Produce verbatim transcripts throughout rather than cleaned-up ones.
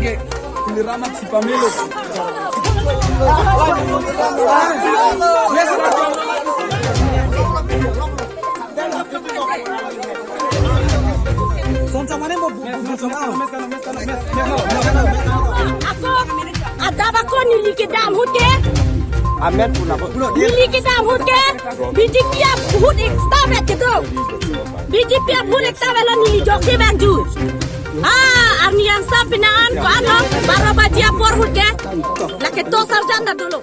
Tuliram athipamelo. Ako, adap ako neli kedam ahut ke. Amen pun ako. Neli kedam ahut ke. B J P ahut ekta vet kedo. B J P ahut ekta vet lo neli jok si bang ju. Ah, arni yang sa pinaan ko ano, baro baji apor ahut ke. Lake to sarjan ta dolo.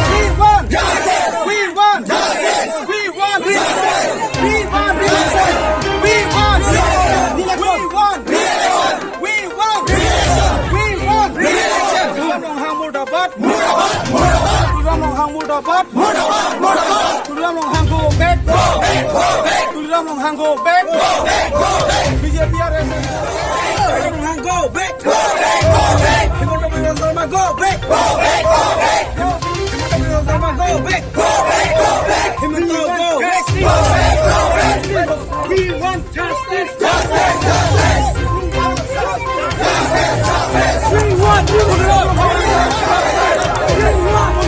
We want justice! We want justice! We want justice! We want justice! We want justice! We want justice! We want re-election! We want re-election! Tuliram Ronghang murdabad! Murdabad! Murdabad! Tuliram Ronghang murdabad! Murdabad! Murdabad! Tuliram Ronghang go back! Go back! Go back! Tuliram Ronghang go back! Go back! Go back! B J P arrest! Tuliram Ronghang go back! Go back! Go back! Himanta Biswa Sarma go back! Go back! Go back! Himanta Biswa Sarma go back! Go back! Go back! Himanta go back! Go back! Go back! We want justice! Justice! Justice! We want justice! We want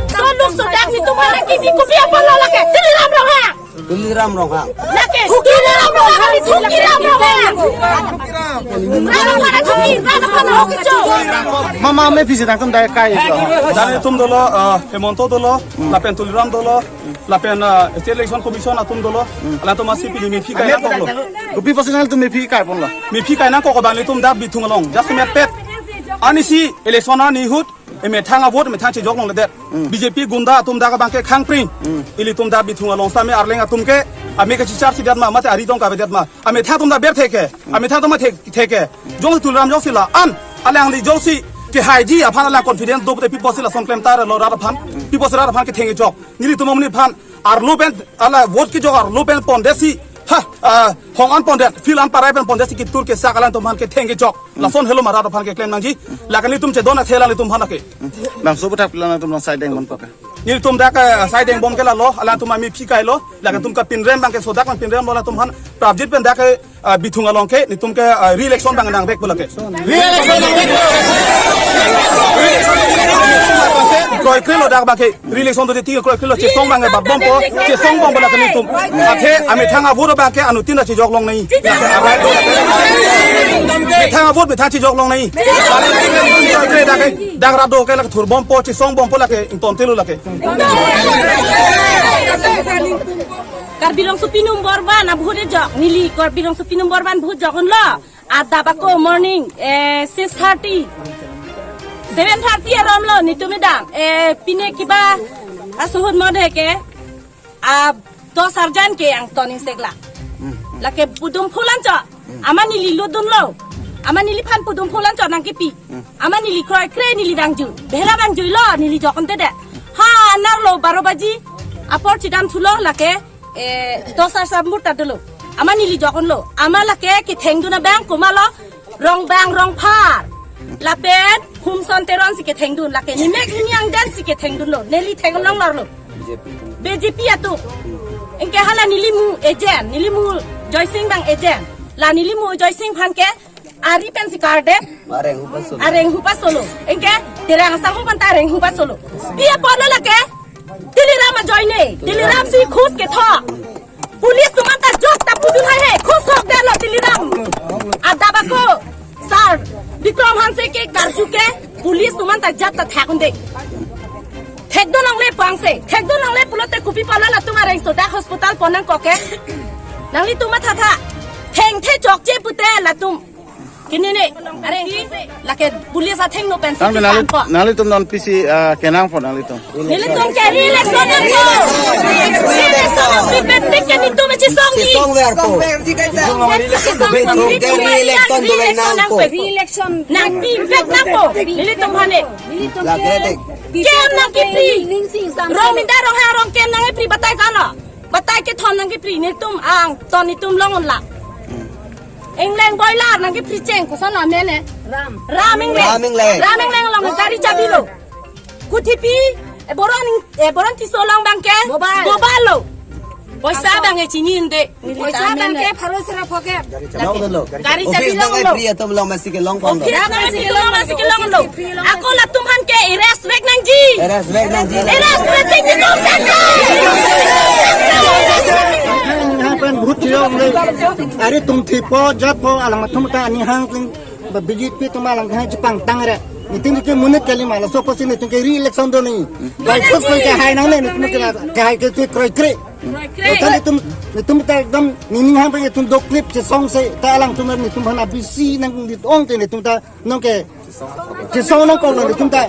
Solo sodak ni tumhara kisi kopi apor lo lake. Tuliram Ronghang. Tuliram Ronghang. Lake Tuliram Ronghang, Tuliram Ronghang. Ram Ronghang chuki, Ram Ronghang hoki cho. Mama me pisi tang tum dai kai. Dai tum dolo, eh, Hemanta dolo, lapen Tuliram dolo, lapen, eh, State Election Commission atum dolo. Alanglitum asi pini mephi kai nangkoklo. Kopi personal tum mephi kai ponlo. Mephi kai nangkok abang ilitum dak Bithung along. Just metpet. Anisi election ani ahut. Emethang avote, emethang chejok longledet. Hmm. B J P gunda atum dak abang ke khangpring. Hmm. Ilitum dak Bithung along sitame arleng atum ke, ame kachecharchidet ma, mate ari tong kavedet ma. Amethang atum dak ber theke. Hmm. Amethang atum thek, theke. Jongsi Tuliram jongsi la-an. Alangli jongsi kehaiji aphan alang confidence do pute pi apotsi lason klem tare lo rat aphan. Hmm. Pi apotsi rat aphan ketheng kejok. Nelitum amonit aphan arlo pen, ala vote kejok arlo pen pondetsi. Ha, ah, hong an pondet, field an parai pen pondetsi ketur kesak alangtum aphan ketheng kejok. Lason helo ma rat aphan keklem nangji. Lake nelitum chedon athe alanglitum aphan lake. Bangso aputhak alanglitum along sai dengbom ke. Nelitum dak, eh, sai dengbom ke lalo, alangtum amephi kailo, lake tum kapinrem abang ke sodak nangpinremlo alangtum aphan, prapjit pen dak, eh, Bithung along ke, nelitum ke, eh, re-election abang nang vekpo lake. Re-election nang vekpo. Kroikrelo dak abang ke. Re-election do de ti kroikrelo chesong abang bat bompo, chesong bompo lake nelitum. Athe amethang avote abang ke anuttin ta chejok longnei. Methang avote methang chejok longnei. Kroikre dak ke, dak rat do ke lake thur bompo, chesong bompo lake, ington telo lake. Karbi Rongsopi number one a vote jok, neli Karbi Rongsopi number one vote jok unlo. Adap ako morning, eh, six thirty. Seven thirty aram lo, netum kedam. Eh, pine kiba, asuhut mode ke. Ah, to sarjan ke angton insek la. Hmm. Lake pudum phulan cho. Hmm. Amat neli lutdunlo. Amat neliphan pudum phulan cho nangkepi. Hmm. Amat neli kroikre neli dangju. Bera dangjuilo, neli jokon te de. Ha, nerlo baro baji. Apor chedam thulo lake. Eh, to sar sar murta dolo. Amat neli jokon lo. Amat lake kethengdun abang komatlo. Rongbang Rongphar. Lapen Humson Teron si kethengdun. Lake nemek hini angdan si kethengdunlo. Neli theng longlorlo. B J P. B J P atum. Anke hala nelimu agent. Nelimu Joysing abang agent. La nelimu Joysing aphan ke ari pensi kardet. Areng hupa solo. Areng hupa solo. Anke Terang Sangho aphanta areng hupa solo. Pi apor lo lake. Tuliram ajoine. Tuliram si khus kethok. Police atum anta jok ta pudun hai he. Khus thokdetlo Tuliram. Adap ako. Sir, Bikram Hanse ke karju ke. Police atum anta jat ta thak un-e. Thekdun longle pangse. Thekdun longle pulote kopi apotlo latum areng sodak hospital pon nangkok ke. Nanglitum mathatha. Thengthe chokche pute latum. Kini ne, are, lake police athengno pen Tang si nali, kisan po. Nanglitum non pisi, ah, kenangpo nanglitum. Nelitum ke re-election nangpo. Re-election nangpipetik ke nelitum chisongji. Chisongverpo. Chisongverpo. Re-election nangpo. Re-election nangpipetik nangpo. Nelitum hane. Nelitum ke camp nangkipri. Rong minda rong ha rong camp nangkipri batai kalo. Batai kethom nangkipri nelitum angton nelitum long unla. Ingleng boiler nangkipri cheng koson amen ne. Ram. Ram Ingleng. Ram Ingleng. Ram Ingleng along gari chabi lo. Kuthipi, eh, Boron, eh, Boron Tisso along abangke. Mobile. Mobile lo. Poisa abangke chini inde. Poisa abangke pharo sera pocket. Long dolo. Gari chabi office long dong lo. Free atum long masi kelong pon do. Office dong masi kelong, masi kelong lo. Ako latum aphan ke arrest vek nangji. Arrest vek nangji. Arrest vek nangji. Nelitum aphan bhut chiyong le. Are tum thipo japo alang atum ta ani hang ting. Ba B J P atum alang hang chepangtang re. Nelitum ke monit kali ma laso apotsi nelitum ke re-election do nangji. By force koi ke hai nangne nelitum ke hai ke kroikre. Kroikre. Nelitum, nelitum ta ekdom nening hang pen nelitum doklip chesong se ta alangtum nelitum aphan abisi nangdit ong te nelitum ta nonke chesong nangkok nelitum ta.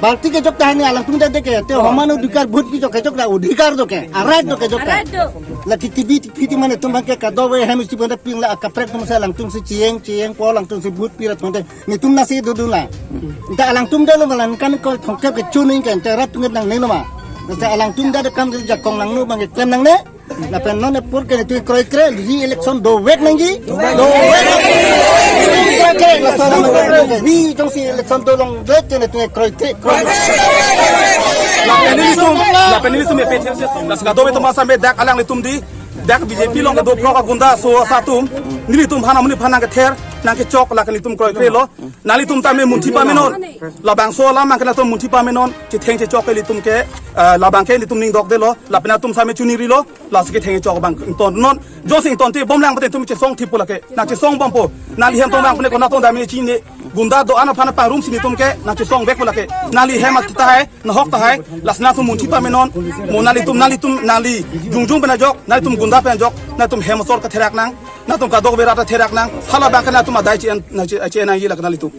Balti kejok ta hini alangtum ta deke te homan odhikar bhut kejok kejok ta odhikar doke, a right doke jok ta. Right do. Lake T V T V mane atum abangke kadokave hem isi pon ta ping la akaprek atum si alangtum si chiyeng chiyeng po alangtum si bhut pi rat pon te nelitum nasi dodun la. Anta alangtum ta lo malan kan ko thongkep ke chuning kan ta rat nget nangne lo ma. Anta alangtum ta kam ke jakong nangno abangke klem nangne. Lapen non epur ke nelitum kroikre, re-election dovek nangji. Dovek nangji. Kroikre, laso nang kroikre. Re jongsi election dolong dovek ke nelitum kroikre, kroikre. Lapen nelitum, lapen nelitum epe, las kadokave atum asam dak alanglitum di, dak B J P along kedo prok agunda so atum, nelitum aphan amonit aphan nangkether, nangkechok, lapen nelitum kroikre lo. Nanglitum tame munthi pamenon. Labangso alam abangke nangtum munthi pamenon. Chitheng chechok ke nelitum ke, eh, labangke nelitum ning dokde lo. Lapen atum same chuniri lo. Lasi ketheng chok abang ton non. Jongsi ton te bomlang pute nelitum chesong thipo lake. Nangchesong bompo. Nangli hem tong abang pune kona tong dami chine. Gunda do-an aphan pangrum si nelitum ke. Nangchesong vekpo lake. Nangli hem tahai. Nahok tahai. Lasi nangtum munthi pamenon. Mo nanglitum, nanglitum, nangli jongjong pen ajok. Nangtum gunda pen ajok. Nangtum hem asor katherak nang. Nangtum kadokave rat atherak nang. Hala abangke nangtum adai chien, nang chien, chien nangji lake nanglitum.